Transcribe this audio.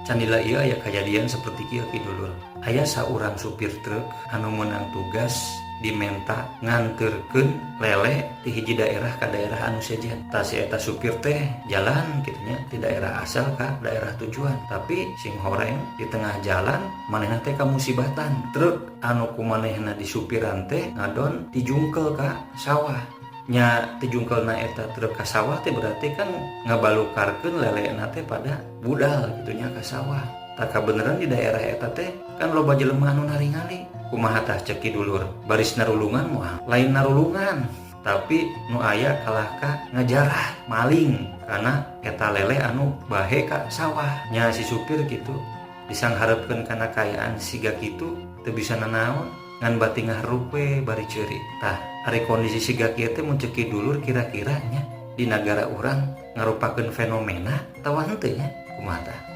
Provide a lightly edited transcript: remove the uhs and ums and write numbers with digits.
Candila ieu aya kajadian seperti kieu, Ki Dulur. Aya saurang supir truk anu meunang tugas dimenta nganterkeun lele di hiji daerah ka daerah anu sejen. Tah, si eta supir teh jalan kitu nya, di daerah asal ka daerah tujuan. Tapi sing horeng di tengah jalan manehna teh kamusibatan. Truk anu ku manehna disupiran teh ngadon tijungkel ka sawah. Nya, tijungkelna eta truk ka sawah teh berarti kan ngabalukarkeun lelena teh pada budal gitu nya ka sawah. Tah, kabeneran di daerah eta teh kan loba jelema anu naringali. Kumaha tah cek Ki Dulur, baris narulungan moal? Lain narulungan, tapi nu aya kalah ka ngajarah, maling karena eta lele anu bahe ka sawah. Nya, si supir gitu disangharepkeun kana kaayaan siga kitu teu bisa nanaon ngan bati ngaharup we bari ceurik. Tah, ari kondisi siga kieu teh mun cek Ki Dulur kira-kira nya di nagara urang ngarupakeun fenomena atawa henteu nya? Kumaha tah?